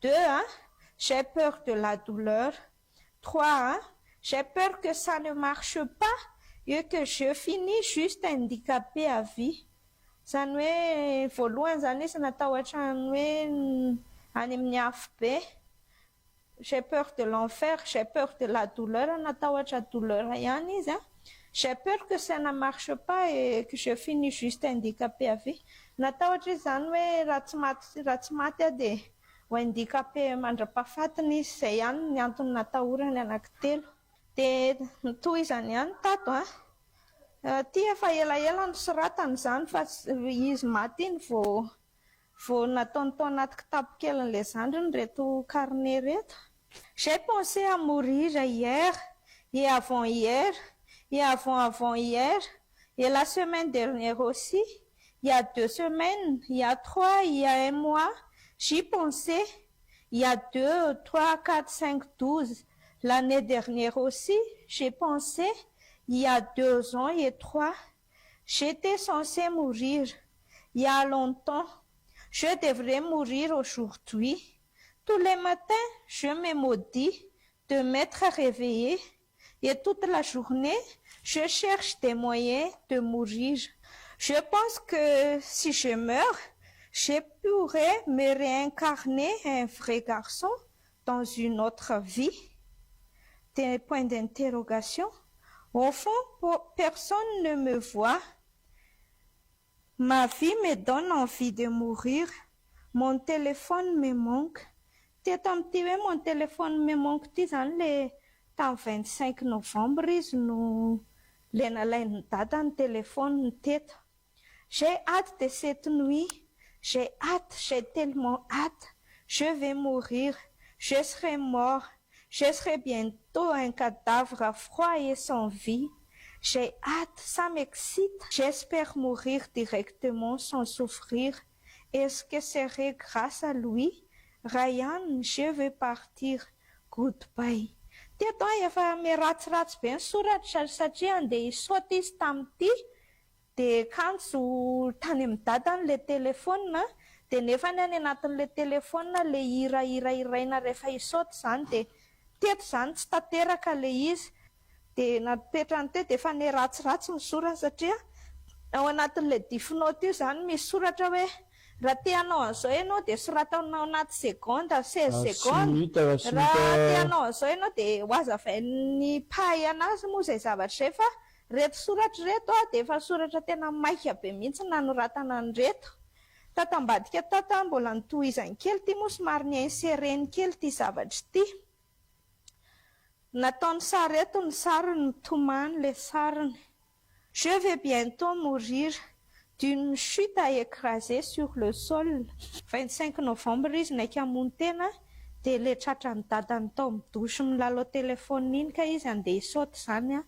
Deux, j'ai peur de la douleur. Trois, j'ai peur que ça ne marche pas et que je finis juste handicapé à vie. Izany hoe voalohany izany izy natahotra ny hoe any amin'ny afo be. J'ai peur de l'enfer, j'ai peur de la douleur, natahotra douleur ihany izy an. J'ai peur que ça ne marche pas et que je finis juste handicapé à vie. Natahotra izy izany hoe raha tsy maty raha tsy maty aho dia ho handicapé mandra-pahafatiny izy. Izay ihany ny antony natahorany anankitelo. Dia notohizany ihany tato an. Ity efa elaela nosoratany izany fa izy maty iny vao vao nataony tao anaty kitapo kelin'ilay zandriny ireto carnet ireto. J'ai pensé à mourir hier et avant-hier et avant-avant-hier et la semaine dernière aussi, il y a deux semaines, il y a trois, il y a un mois, j'y pensais, il y a deux, trois, quatre, cinq, 12, l'année dernière aussi, j'ai pensé, il y a deux ans et trois, j'étais censé mourir, il y a longtemps, je devrais mourir aujourd'hui. Tous les matins, je me maudis de m'être réveillé et toute la journée, je cherche des moyens de mourir. Je pense que si je meurs, je pourrais me réincarner un vrai garçon dans une autre vie. Dia point d'interrogation. Au fond, personne ne me voit. Ma vie me donne envie de mourir. Mon téléphone me manque. Teto amin'ity hoe mon téléphone me manque ity izany ilay tamin'ny 25 novembre izy no ilay nalain'i dada ny téléphone-ny teto. J'ai hâte de cette nuit, j'ai hâte, j'ai tellement hâte, je vais mourir, je serai mort, je serai bientôt un cadavre froid et sans vie, j'ai hâte, ça m'excite, j'espère mourir directement sans souffrir, est-ce que serait grâce à lui, Ryan, je vais partir, goodbye. Teto aho efa miratsiratsy be ny soratra satria andeha hisaoty izy tamin'ity Dia kanjo tany amin'ny dadany ilay telephone dia nefany any anatin'ilay telephone ilay hira hirahiraina rehefa hisaoty izany dia teto izany tsy tanteraka ilay izy dia napetrany teo dia efa niratsiratsy ny sorany satria ao anatin'ilay difinote io izany misy soratra hoe raha te hanao an'izao ianao dia soratana ao anaty seconde 16 secondes raha te hanao an'izao ianao dia ho hazavain'ny mpahay anazy moa izay zavatra izay fa Reto soratra ireto dia efa soratra tena maika be mihitsy nanoratana an'ireto. Tato ambadika tato aho mbola notohizany kely ity moa somary ni-inserer-ny kely ity zavatra ity. Nataony sary eto ny sariny, mitomany ilay sariny. Je vais bientôt mourir d'une chute à écraser sur le sol. 25 novembre izy naika hamono tena dia ilay tratran'i dadany tao amin'ny douche milalao téléphone iny kay izy andeha hisaoty izany an,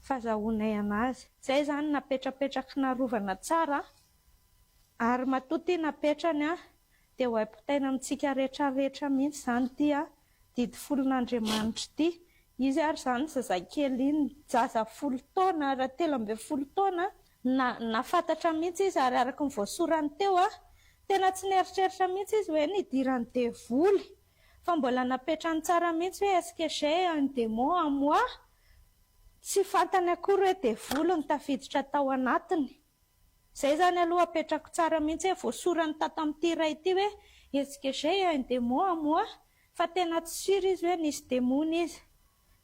fazahoanay anazy. Zay izany napetrapetraky narovana tsara ary matoa ity napetrany an dia ho ampitaina amintsika retraretra mihitsy izany ity an didy folon'Andriamanitra ity. Izy ary izany zazakely iny, zaza folo taona, raha 13 taona, na nahafantatra mihitsy izy ary araka ny voasorany teo, tena tsy nieritreritra mihitsy izy hoe nidiran'ny devoly, fa mbola napetrany tsara mihitsy hoe est-ce que j'ai un démon en moi? Tsy fantany akory hoe devoly no tafiditra tao anatiny. Zay zany aloha apetrako tsara mihitsy hoe voasorany tato amin'ity iray ity hoe est-ce que j'ai un démon en moi? Fa tena tsy sûr izy hoe nisy demony izy.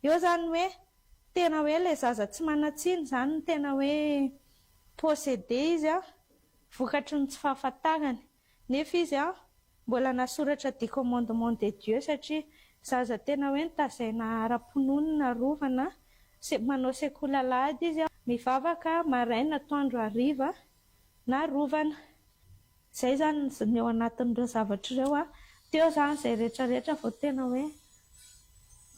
Eo zany hoe tena hoe ilay zaza tsy manan-tsiny zany no tena hoe possédé izy an, vokatry ny tsy fahafantarany. Nefa izy an, mbola nasoratra dix commandements de Dieu satria zaza tena hoe nitazaina ara-pinoana narovana, manao sekoly alahady izy an, mivavaka maraina atoandro hariva, narovana. Izay izany ny ao anatin'ireo zavatra ireo an. Teo izany izay rehetra rehetra vao tena hoe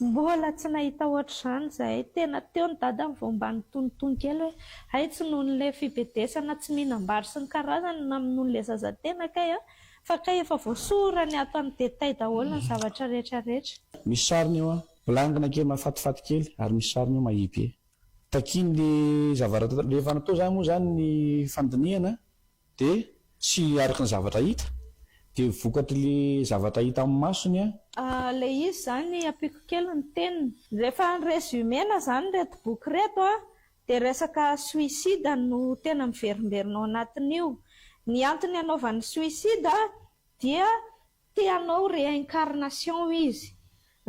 mbola tsy nahita ohatr'izany izahay. Tena teo ny dadany vao mba nitonitony kely hoe hay tsy noho n'ilay fibedesana tsy mihinam-bary sy ny karazany no namonoan'ilay zaza tena kay an, fa kay efa voasorany ato amin'ny détail daholo ny zavatra rehetra rehetra. Misy sariny eo an, bilangina kely mahafatifaty kely ary misy sariny eo mahia be. Takiany le zavatra rehefa natao zany moa zany ny fandinihana Dia tsy araka ny zavatra hita, dia vokatr'ilay zavatra hita amin'ny masony an. Ilay izy izany ampiako kely ny teniny. Rehefa ni-resumer-na izany ireto boky ireto an, dia resaka suicide no tena miverimberina ao anatin'io. Ny antony anaovany suicide dia Te hanao réincarnation izy.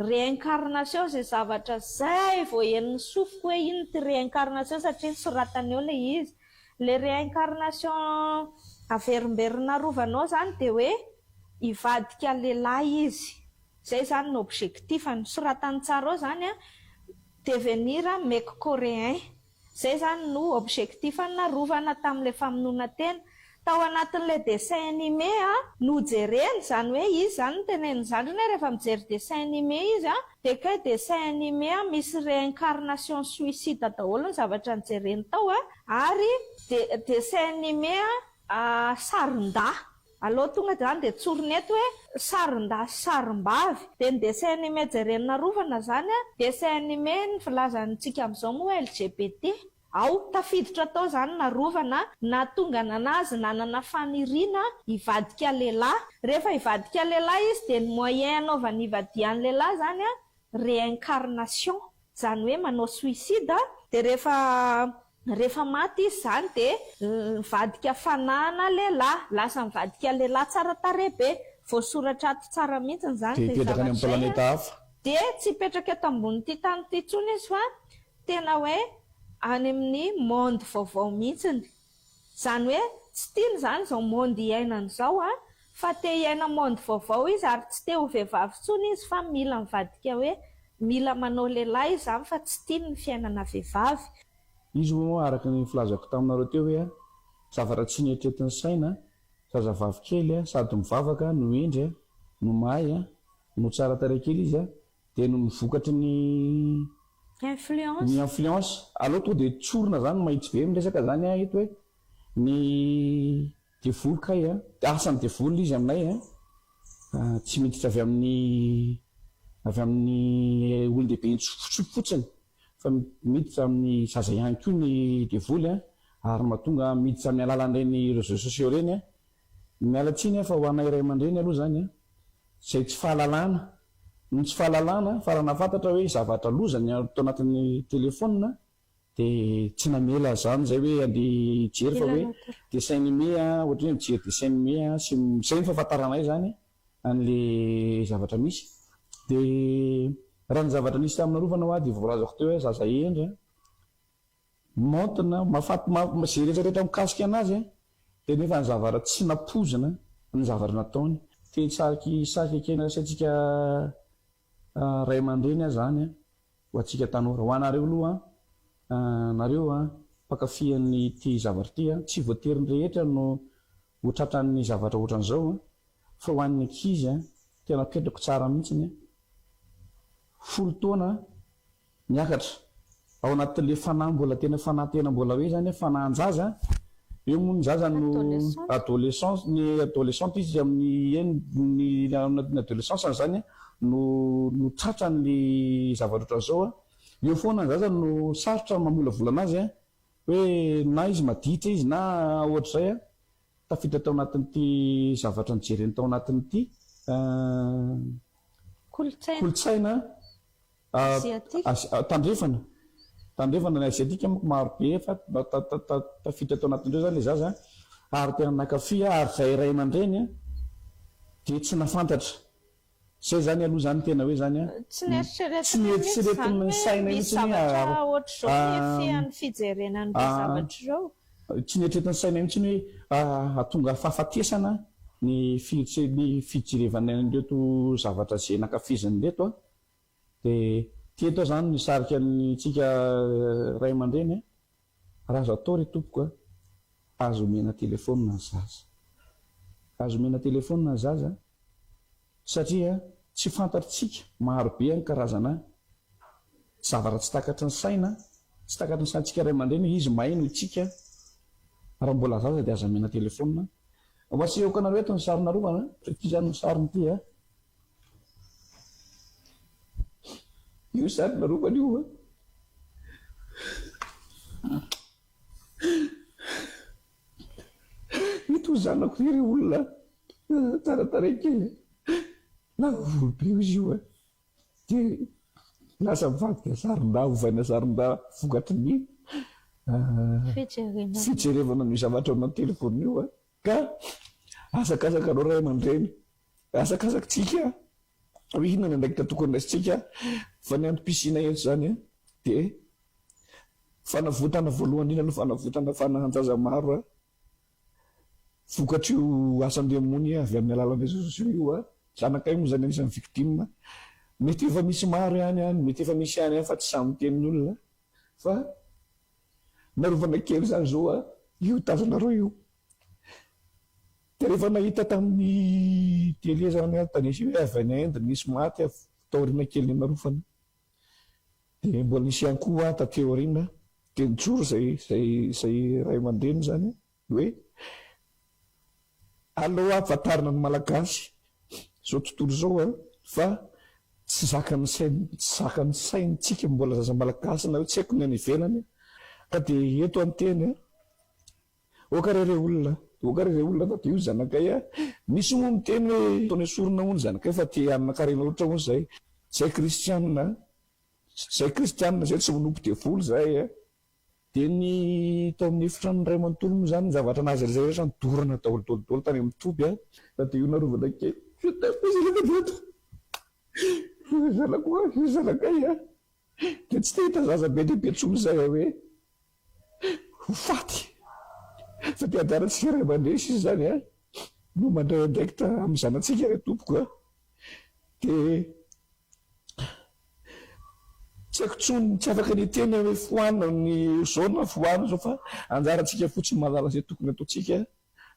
Réincarnation izay zavatra izay vao henon'ny sofiko hoe inona ity réincarnation satria nosoratany eo ilay izy. Ilay réincarnation averimberina arovanao izany dia hoe hivadika lehilahy izy. Izay izany no objectif-ny. Soratany tsara ao izany an, devenir mec coréen. Zay zany no objectif narovana tamin'ilay famonoana tena. Tao anatin'ilay dessin animé nojereny, izany hoe izy izany notenenin'ny zandriny hoe rehefa mijery dessin animé izy dia kay dessin animé misy réincarnation suicide daholo ny zavatra nojereny tao ary dessin animé sarin-dahy. Aleo tonga dia zany dia tsorina eto hoe sarin-dahy sy sarim-bavy. Dia ny dessin animé jerena narovana zany an, dessin animé ny filazantsika amin'izao moa LGBT. Ao, tafiditra tao zany narovana, nahatonga nanazy nanana faniriana hivadika lehilahy. Rehefa hivadika lehilahy izy dia ny moyen anaovany hivadihany lehilahy zany an, réincarnation. Zany hoe manao suicide, dia rehefa Rehefa maty izy izany dia nivadika fanahana lehilahy, lasa nivadika lehilahy tsara tarehy be. Voasoratra ato tsara mihitsy izany Dia izay hipetraka any zavatra amin'ny izay an. planeta hafa. Dia tsy hipetraka eto ambonin'ity tany ity intsony izy fa tena hoe any amin'ny monde vaovao mihitsiny. Izany hoe tsy tiany izany izao monde iainany izao an, fa te hiaina monde vaovao izy ary tsy te ho vehivavy intsony izy fa mila mivadika hoe mila manao lehilahy izy izany fa tsy tiany ny fiainana vehivavy. Izy moa araka ny filazako taminareo teo hoe zavatra tsy neritreretin'ny saina, zazavavy kely sady mivavaka no hendry no mahay no tsara tarehy kely izy dia noho ny vokatry ny Influence. ny influence. Aleo tonga dia tsorina zany mahitsy be miresaka zany aho eto hoe ny devoly kay a, asan'ny devoly izy aminay a, tsy miditra avy amin'ny avy amin'ny olon-dehibe intsony fotsiny fa miditra amin'ny zaza ihany koa ny devoly a, ary mahatonga miditra amin'ny alalan'ireny réseaux sociaux ireny a. Miala tsiny aho fa ho anay ray aman-dreny aloha zany a, Izay tsy fahalalana. Ny tsy fahalalana, fa raha nahafantatra hoe zavatra loza ny tao anatin'ny telephone dia tsy namela izany izay hoe andeha hijery fa hoe dessin animé ohatra hoe mijery dessin animé sy izay ny fahafantaranay izany an'le zavatra misy. Dia raha ny zavatra nisy tamin'ny Narovana hoa dia voalazako teo hoe zaza hendry an. Maontina, mahafaty ma ze rehetra rehetra mikasika anazy an, dia nefa ny zavatra tsy nampoizina ny zavatra nataony. Teny sariky sariky ekena asaintsika ray aman-dreny aza zany an, ho antsika tanora. Ho anareo aloha an, nareo an, mpankafy an'ity zavatra ity an, tsy voatery ny rehetra no ho tratran'ny zavatra ohatran'izao an, fa ho an'ny ankizy an, tena apetrako tsara mihitsiny an, folo taona Miakatra. Ao anatin'ilay fanahy mbola tena fanahy tena mbola hoe izany fanahin-jaza, eo moa ny zaza no adolescence, ny adolescente izy amin'ny eny ny ao anatin'ny adolescence-ny izany no no tratran'ilay zavatra ohatran'izao an, eo foana ny zaza no sarotra ny mamolavola an'azy an, hoe na izy maditra izy na ohatr'izay an, tafiditra tao anatin'ity zavatra nojereny tao anatin'ity kolontsaina Aziatika. Tandrefana, tandrefana, ny aziatika manko maro be fa tafiditra tao anatin'ireo zany ilay zaza ary tena nankafy ary izay ray aman-dreny dia tsy nahafantatra. Izay zany aloha zany tena hoe zany an, Tsy neritreretina mihitsy zany hoe misy zavatra ohatr'izao ny effet-n'ny fijerena an'ireo zavatra ireo. Tsy neritreretin'ny saina mihitsy hoe hahatonga fahafatesana ny fijerevana an'ireto zavatra izay nankafiziny ireto an. Dia teto aho izany nisarika ny tsika ray aman-dreny a! Raha azo atao re tompoko a! Aza omena telephone ny zaza. Aza omena telephone ny zaza satria tsy fantatr'tsika maro be ny karazana zavatra tsy takatry ny saina, tsy takatry ny saintsika ray aman-dreny hoe izy mahay noho tsika. Raha mbola zaza dia aza omena telephone. Ho asehoko anareo eto ny sarinareo a! Ity izany ny sariny ity a! Io sary narovana io an! Ito zanako ity ry olona a! Tsara tarehy kely a! Lava volo be izy io an! Dia lasa mivadika sarin-dahy, ovaina sarin-dahy vokatry ny fijerevana an'io zavatra ao anaty telefaonina io an! Ka asakasaka anao ray aman-dreny, asakasakitsika hoe inona ny andraikitra tokony raisintsika fa ny antom-pisiana eto izany dia fanavotana voalohany indrindra aloha fanavotana fanahan-jaza maro vokatr'io asan-demony avy amin'ny alalan'ny réseaux sociaux io. Zanakay moa izany anisan'ny victime. Mety efa misy maro ihany any, mety efa misy ihany any fa tsy sahy miteny ny olona fa Narovana kely zany zao a, io tazanareo io. Dia rehefa nahita tamin'ny télé zany aho tany hoe avy any Inde nisy maty avy taoriana kelin'ny Narovana. Dia mbola nisy ihany koa taty aoriana dia nijoro izay izay izay ray aman-dreny zany hoe aleo ampahafantarina ny Malagasy izao tontolo izao a fa tsy zakan'ny sain tsy zakan'ny saintsika mbola zaza Malagasy na hoe tsy haiko ny any ivelany ka dia eto aho miteny a oka re re olona oka re re olona fa dia io zanakay a misy moa miteny hoe ataony esorina hono zanakay fa te hanana karena loatra hono zay zay kristianina zay kristianina zay tsy manompo devoly zay a Dia ny tao amin'ny efitranon'ny iray manontolo moa izany ny zavatra nahazarizary rehetra nodorana daholo daholo daholo tany amin'ny toby an! Fa dia io narovana kely. Je t'aime zalahy Rabeto. Ireo zanako, ireo zanakay a, dia tsy te hahita zaza be dia be intsony izahay hoe ho faty. Fa dia anjarantsika ray aman-dreny sisa izany a, no mandray andraikitra amin'ny zanatsika re tompoko a. Dia tsy haiko intsony, tsy afaka ny hiteny aho hoe foano ny zao na foano izao fa anjarantsika fotsiny mahalala izay tokony hataontsika.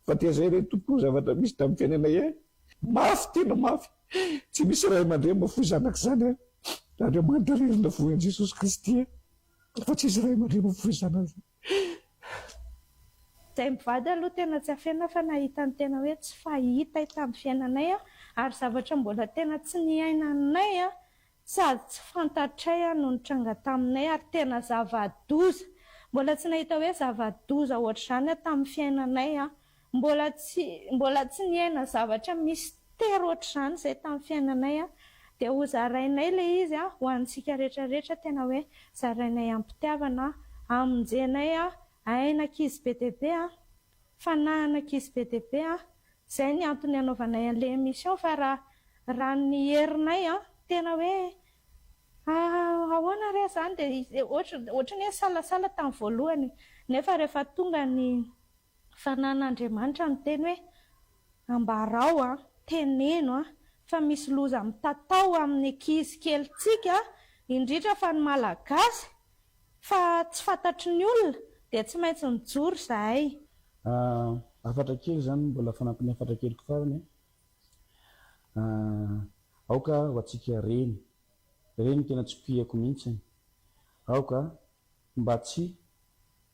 Fa dia zay re tompoko ny zavatra misy tamin'ny fiainanay eh! Mafy tena mafy! Tsy misy ray aman-dreny mahafoy zanaka izany eh! Andriamanitra irery nafoy an'i Jesosy Kristy eh! Fa tsisy ray aman-dreny mahafoy zanany izany. Izay mivady aloha tena tsy afenina fa nahita ny tena hoe tsy fahitay tamin'ny fiainanay ary zavatra mbola tena tsy niainanay Sady tsy fantatray no nitranga taminay ary tena zava-doza. Mbola tsy nahita hoe zava-doza ohatr'izany aho tamin'ny fiainanay aho. Mbola tsy mbola tsy niaina zavatra mystère ohatr'izany izay tamin'ny fiainanay aho. Dia ho zarainay ilay izy ho antsika rehetra rehetra tena hoe zarainay am-pitiavana, hamonjenay aina ankizy be dia be, fanahin'ankizy be dia be. Izay ny antony anaovanay an'ilay émission fa raha raha ny herinay an, tena hoe ahoana re izany dia ohatra ohatran'ny hoe nisalasala tamin'ny voalohany nefa rehefa tonga ny fanan'Andriamanitra niteny hoe ambarao an, teneno an, fa misy loza mitatao amin'ny ankizy kelintsika indrindra fa ny Malagasy Fa tsy fantatry ny olona dia tsy maintsy nijoro izahay. Hafatra kely izany mbola fanampin'ny hafatra keliko farany a. Aoka ho antsika reny, reny tena tsipihako mihitsiny, aoka mba tsy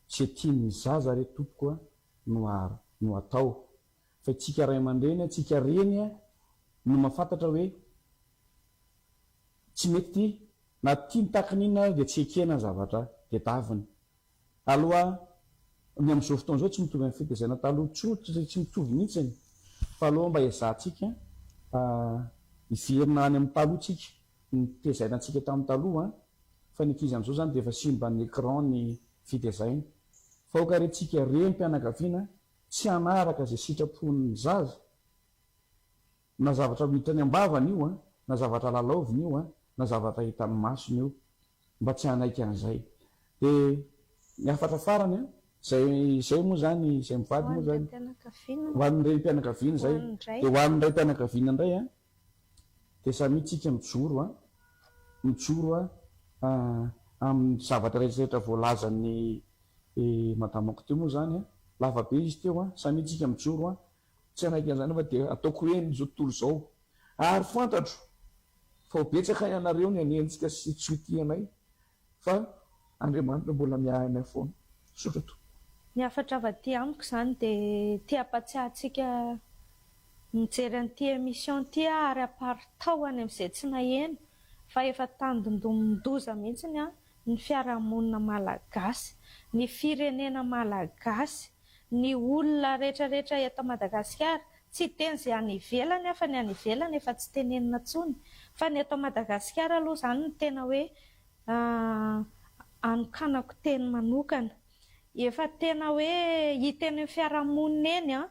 ze tian'ny zaza re tompoko a no no atao fa itsika ray aman-dreny a, tsika reny a no mahafantatra hoe tsy mety ity Na tiany tahaka ny inona ary dia tsy ekena ny zavatra tedaviny. Aloha ny amin'izao fotoana izao tsy mitovy amin'ny fitaizana taloha intsony, tsy mitovy mihitsiny. Fa aloha mba ezahantsika hiverina any amin'ny taloha tsika, ny nitezaina antsika tamin'ny taloha an! Fa ny ankizy amin'izao izany dia efa simban'ny écran ny fitezaina. Fa aoka re tsika renim-pianakaviana tsy hanaraka izay sitrapon'ny zaza. Na zavatra ho hitany am-bavany io an, na zavatra lalaoviny io an, na zavatra hitan'ny masony io, mba tsy hanaiky an'izay. Dia ny hafatra farany an, izay izay moa izany, izay mivady moa izany, ho an'ny renim-pianakaviana izay, dia ho an'ny raim-pianakaviana indray an, dia samia tsika mijoro an, mijoro an, amin'ny zavatra rehetra rehetra voalazan'ny madamako teo moa izany an, lava be izy teo an, samia tsika mijoro an, Tsy hanaiky an'izany aho fa dia ataoko eny izao tontolo izao. Ary fantatro fa ho betsaka ianareo ny hanenjika sy tsy ho tia anay fa Andriamanitra mbola miahy anay foana. Misaotra tompoko. Ny hafatra avy aty amiko izany dia te hampatsiahy antsika mijery an'ity émission ity aho ary aparitao any amin'izay tsy naheno fa efa tandindomin-doza mihitsy ny fiarahamonina malagasy, ny firenena malagasy, ny olona rehetra rehetra eto Madagasikara, tsy hiteny izay any ivelany aho fa ny any ivelany efa tsy tenenina intsony, fa ny eto Madagasikara aloha izany no tena hoe anokanako teny manokana. Efa tena hoe hita eny amin'ny fiarahamonina eny an,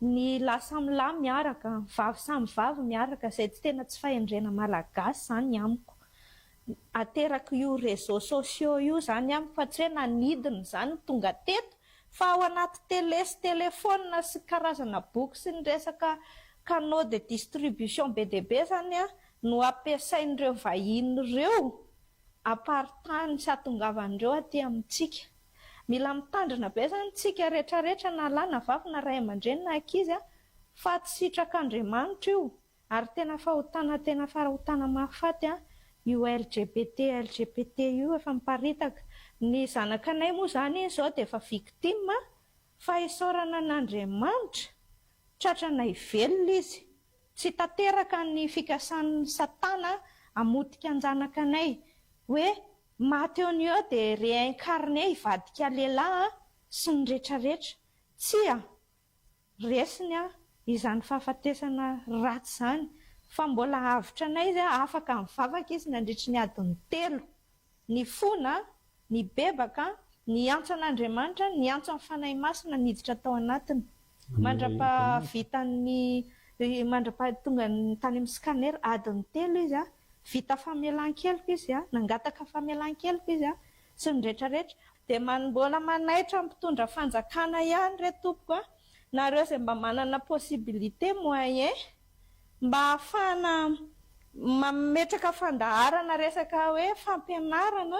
ny lahy samy lahy miaraka, ny vavy samy vavy miaraka, izay tsy tena tsy fahendrena malagasy izany amiko. Aterak'io réseaux sociaux io izany amiko fa tsy hoe nanidina izany tonga teto fa ao anaty télé sy téléphone sy karazana boky sy ny resaka canaux de distribution be dia be izany no ampiasain'ireo vahiny ireo aparitahiny sy ahatongavan'ireo aty amintsika. Mila mitandrina be izany tsika retraretra na lahy na vavy na ray aman-dreny na ankizy fa tsy sitrak'Andriamanitra io ary tena fahotana tena fahotana mahafaty io LGBT LGBT io efa miparitaka. Ny zanakanay moa izany izao dia efa victime fa isaorana an'Andriamanitra tratranay velona izy. Tsy tanteraka ny fikasan'ny satana hamotika an-janakanay hoe Maty eo no eo dia réincarné hivadika lehilahy sy ny retraretra. Tsia! Resiny izany fahafatesana ratsy izany fa mbola avotra anay izy, afaka nivavaka izy nandritry ny adiny telo. Nifona, nibebaka, niantso an'Andriamanitra, niantso ny Fanahy Masina niditra tao anatiny. Mandra-pahavitan'ny, mandra-pahatongany tany amin'ny scanner, adiny telo izy. Vita famelan-keloka izy a, nangataka famelan-keloka izy a, sy ny retraretra. Dia mbola manaitra ny mpitondra fanjakana ihany re tompoko a, nareo izay mba manana possibilité, moyen, mba ahafahana mametraka fandaharana resaka hoe fampianarana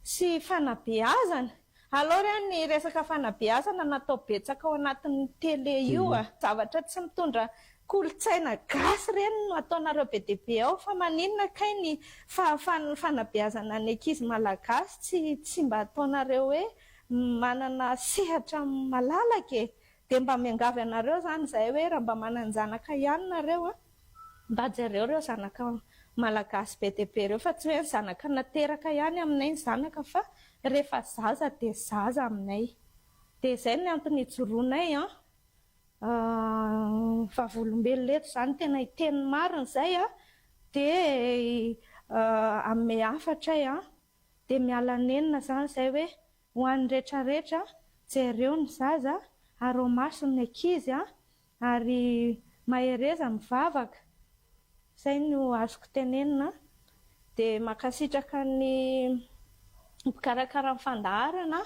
sy fanabeazana. Aleo re ny resaka fanabeazana natao betsaka ao anatin'ny télé io a! Zavatra tsy mitondra kolontsaina gasy ireny no ataonareo be dia be ao fa maninona kay ny fanabeazana ny ankizy malagasy tsy tsy mba ataonareo hoe manana sehatra malalaka e! Dia mba miangavy anareo izany izahay hoe raha mba manan-janaka ihany nareo a, mba jereo ireo zanaka malagasy be dia be ireo fa tsy hoe ny zanaka nateraka ihany aminay ny zanaka fa rehefa zaza dia zaza aminay. Dia izay ny antony ijoroanay an, vavolombelona eto izany tena hiteny ny marina izay an, dia hanome hafatra ahy an, Dia miala nenina zany izay hoe ho an'ny retraretra jereo ny zaza araho maso ny ankizy a ary mahereza mivavaka zay no azoko tenenina dia mankasitraka ny mpikarakara ny fandaharana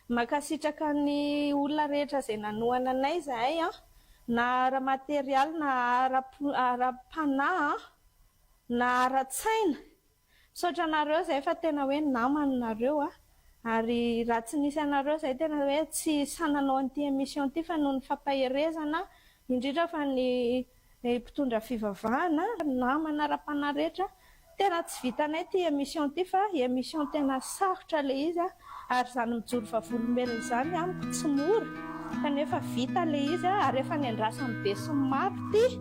mankasitraka ny olona rehetra izay nanohana anay izahay a na ara-materialy na ara-panahy na ara-tsaina Misaotra anareo zay fa tena hoe namana nareo a! Ary raha tsy nisy anareo zay tena hoe tsy sahy nanao an'ity émission ity fa noho ny fampaherezana indrindra fa ny mpitondra fivavahana, namana ara-panahy rehetra, tena tsy vitanay ity émission ity fa émission tena sarotra le izy a! Ary izany mijoro vavolombelona izany amiko tsy mora kanefa vita ilay izy ary efa niandrasan'ny be sy ny maro ity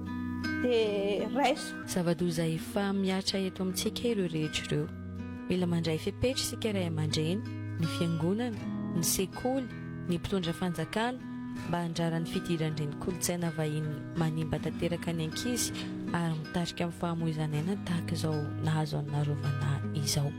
dia raiso. Zava-doza efa mihatra eto amintsika ireo rehetra ireo. Mila mandray fepetra isika ray aman-dreny, ny fiangonana, ny sekoly, ny mpitondra fanjakana mba handrara ny fidiran'ireny kolontsaina vahiny manimba tanteraka ny ankizy ary mitarika amin'ny fahamoizan'aina tahaka izao nahazo an'i Narovana izao.